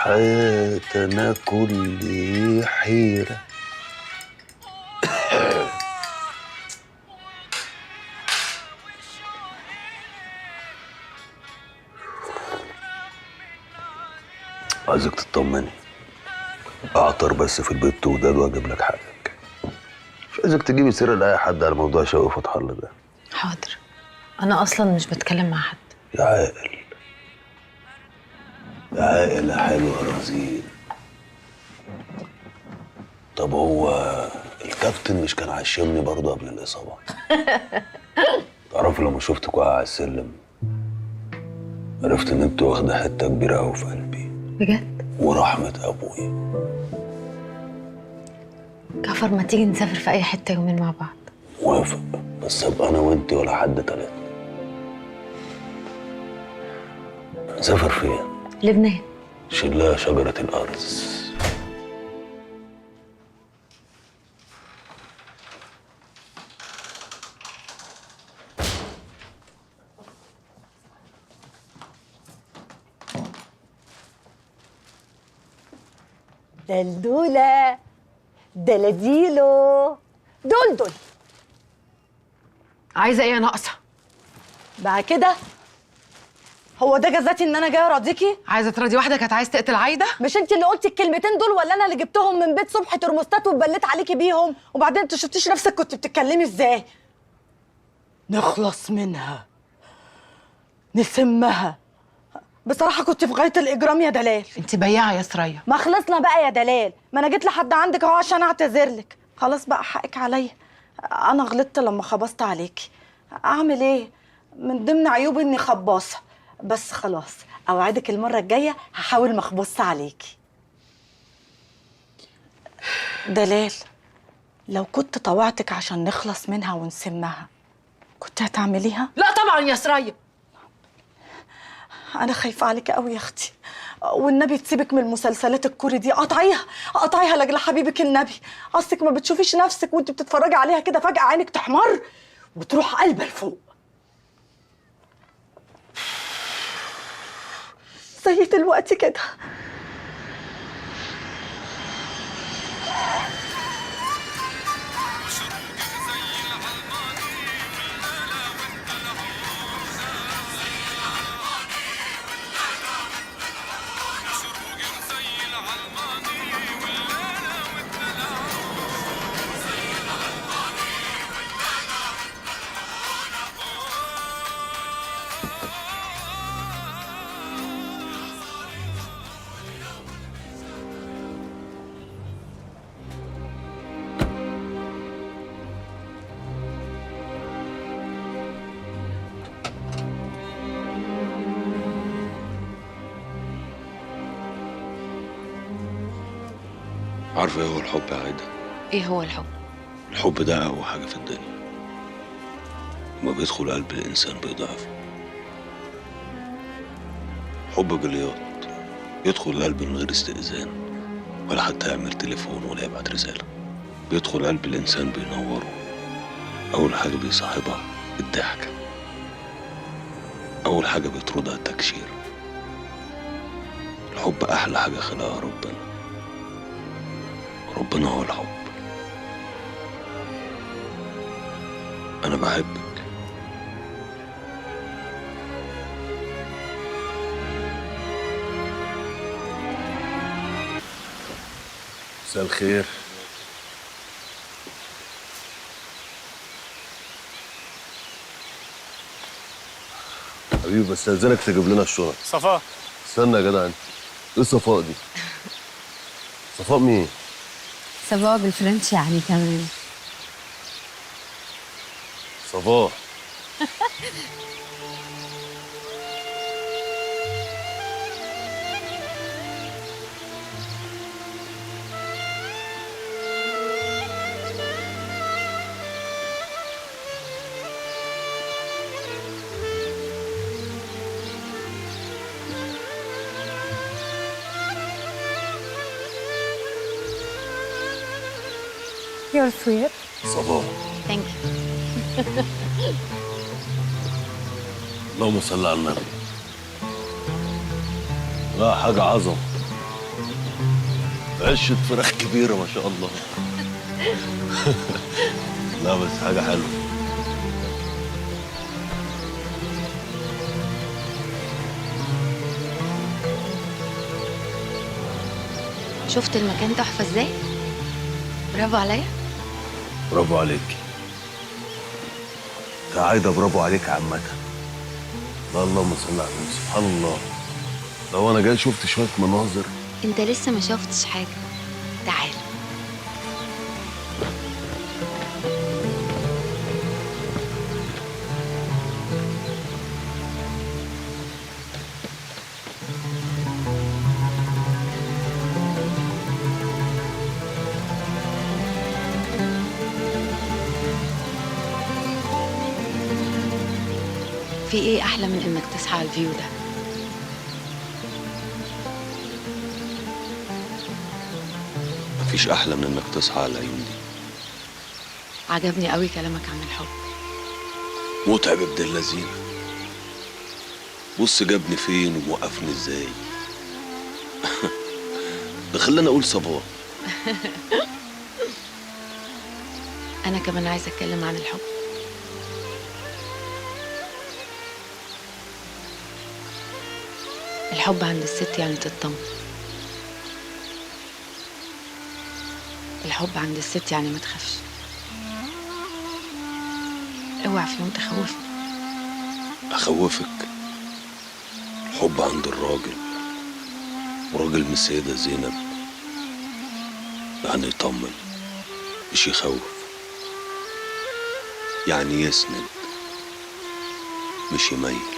حياتي انا كل حيرة. عايزك تطمني، اعطر بس في البيت وداد واجيب لك حقك. مش عايزك تجيبي سيرة لأي حد على موضوع شوقي فتح الله ده. حاضر، أنا أصلا مش بتكلم مع حد. يا عاقل يا عاقل يا حلو يا رزين. طب هو الكابتن مش كان عشمني برضه قبل الإصابة؟ تعرفي لما شفتك واقعة على السلم عرفت إن أنت واخدة حتة كبيرة أوي في قلبي. بجد؟ ورحمة أبويا. جعفر، ما تيجي نسافر في أي حتة يومين مع بعض؟ موافق، بس أبقى أنا وأنت ولا حد تالت. نسافر فين؟ لبنان. شلها شجرة الأرز. دلدولة دلديلو دلدل. عايزه ايه يا ناقصه؟ بقى كده هو ده جزاتي ان انا جاية اراضيكي؟ عايزه تراضي واحدة كانت عايزه تقتل عايدة؟ مش انت اللي قلتي الكلمتين دول ولا انا اللي جبتهم من بيت صبحي ترموستات واتبليت عليكي بيهم؟ وبعدين انت شفتيش نفسك كنت بتتكلمي ازاي؟ نخلص منها نسمها. بصراحة كنت في غاية الاجرام يا دلال. انت بياعه يا سرية. ما خلصنا بقى يا دلال، ما انا جيت لحد عندك اهو عشان اعتذر لك. خلاص بقى حقك عليا، انا غلطت لما خبصت عليكي. اعمل ايه؟ من ضمن عيوبي اني خباصه، بس خلاص اوعدك المرة الجاية هحاول ما اخبص عليكي. دلال، لو كنت طوعتك عشان نخلص منها ونسمها كنت هتعمليها؟ لا طبعا يا سرية. انا خايفة عليك قوي يا اختي، والنبي تسيبك من المسلسلات الكوري دي. قطعيها قطعيها لاجل حبيبك النبي. اصلك ما بتشوفيش نفسك وانت بتتفرجي عليها كده فجاة عينك تحمر وتروح قلبه لفوق زي دلوقتي كده. عارفة ايه هو الحب يا عايدة؟ ايه هو الحب؟ الحب ده أقوى حاجة في الدنيا. لما بيدخل قلب الإنسان بيضعفه. حب جليات يدخل القلب من غير استئذان، ولا حتى يعمل تليفون ولا يبعت رسالة. بيدخل قلب الإنسان بينوره. أول حاجة بيصاحبها الضحكة، أول حاجة بيطردها التكشير. الحب أحلى حاجة خلقها ربنا. ربنا هو الحب. أنا بحبك. مساء الخير. حبيبي بس استاذنك تجيب لنا الشنط. صفاء. استنى يا جدع، انت ايه صفاء دي؟ صفاء مين؟ صفاء بالفرنش يعني تمام. صفاء. You're sweet. صباح. Thank you. اللهم صل على النبي. لا حاجة عظمة. عشة فراخ كبيرة ما شاء الله. لا بس حاجة حلوة. شفت المكان تحفة ازاي؟ برافو عليا. برافو عليك يا عايدة، برافو عليك عامة. لا اللهم صل على النبي، سبحان الله. لو انا جاي شفت شوية مناظر. انت لسه ما شفتش حاجة، تعال. في ايه احلى من انك تصحى على ال view ده؟ مفيش احلى من انك تصحى على العيون دي. عجبني قوي كلامك عن الحب. متعب ابن اللذينه. بص جابني فين وموقفني ازاي. ده خلاني اقول صباح. انا كمان عايزه اتكلم عن الحب. الحب عند الست يعني تطمن. الحب عند الست يعني ما تخافش. اوعى في يوم تخوفني. اخوفك؟ الحب عند الراجل، وراجل من السيدة زينب، يعني يطمن مش يخوف، يعني يسند مش يميل.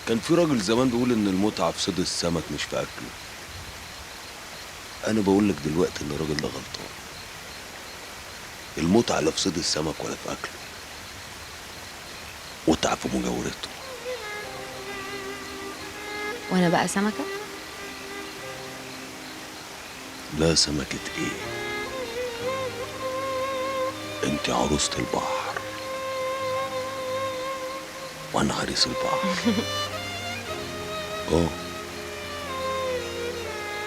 كان في راجل زمان بيقول ان المتعة في صيد السمك مش في اكله. انا بقول لك دلوقتي ان الراجل ده غلطان. المتعة لا في صيد السمك ولا في اكله، متعه في مجاورته. وانا بقى سمكة؟ لا سمكة ايه، انت عروسه البحر وانا عريس البحر. اه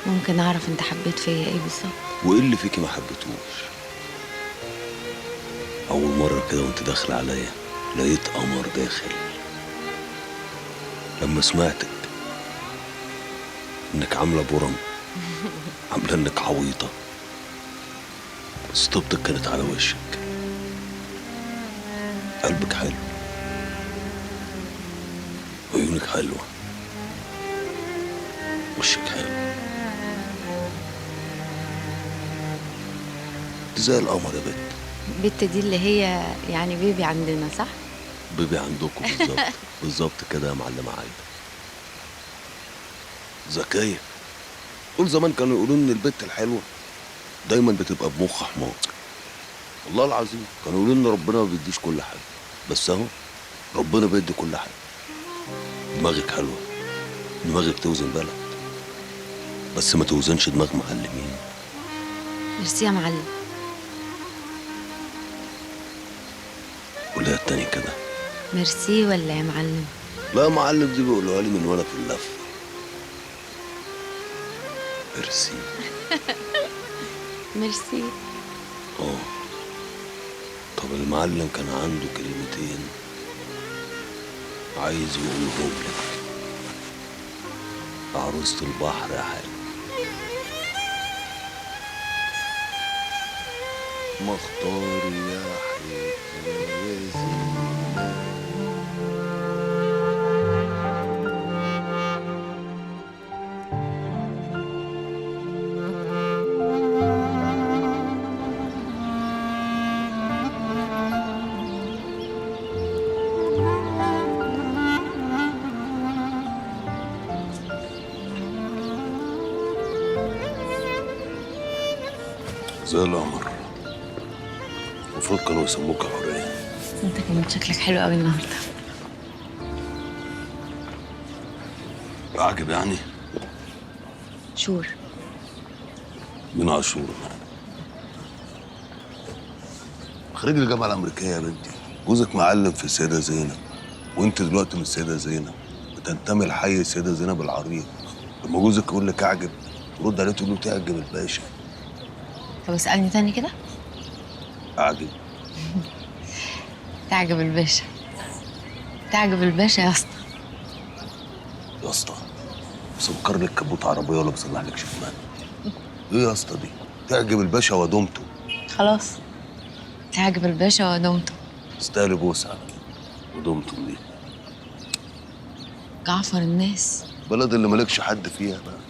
ممكن اعرف انت حبيت فيا ايه بالظبط؟ وايه اللي فيكي ما حبيتهوش؟ اول مرة كده وانت داخله عليا لقيت قمر داخل. لما سمعتك انك عامله برم، عامله انك عويطه، بس طيبتك كانت على وشك. قلبك حلو، عيونك حلوة، وشك حلو، انت زي القمر يا بت. بت دي اللي هي يعني بيبي عندنا صح؟ بيبي عندكم بالظبط. بالظبط كده يا معلمة عايدة. ذكية. طول زمان كانوا يقولوا ان البت الحلوة دايما بتبقى بمخ حمار. والله العظيم كانوا يقولوا ان ربنا ما بيديش كل حاجة، بس اهو ربنا بيدي كل حاجة. دماغك حلوة، دماغك توزن بلد، بس ما توزنش دماغ معلمين. ميرسي يا معلم. قولها التاني كده. ميرسي ولا يا معلم؟ لا يا معلم دي بيقولوها لي من وانا في اللفة. ميرسي. ميرسي. اه طب المعلم كان عنده كلمتين عايز يقولهم لك. عروسة البحر يا حاج. مختار يا حبيبي. زي القمر. المفروض كانوا يسموك حورية. انت كمان شكلك حلو قوي النهارده. عاجب يعني؟ شور. من عاشور. خريج الجامعة الأمريكية يا بنتي، جوزك معلم في السيدة زينب، وأنت دلوقتي من السيدة زينب، بتنتمي لحي السيدة زينب العريق. لما جوزك يقول لك أعجب، ترد عليه تقول له تعجب الباشا. طب اسألني تاني كده. أعجب. تعجب الباشا. تعجب الباشا يا اسطى. يا اسطى بسكر لك كبوت عربية ولا بصلح لك شكمان؟ إيه يا اسطى دي؟ تعجب الباشا ودومته. خلاص تعجب الباشا ودومته. تستاهلي بوسه ودومته دي. جعفر الناس. بلد اللي مالكش حد فيها بقى.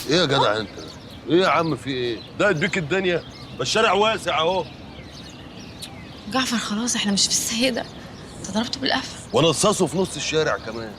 ايه يا جدع انت؟ ايه يا عم في ايه؟ ضاقت بيك الدنيا؟ ما الشارع واسع اهو. جعفر خلاص احنا مش في السيدة. انت ضربته بالقفا. ونصصه في نص الشارع كمان.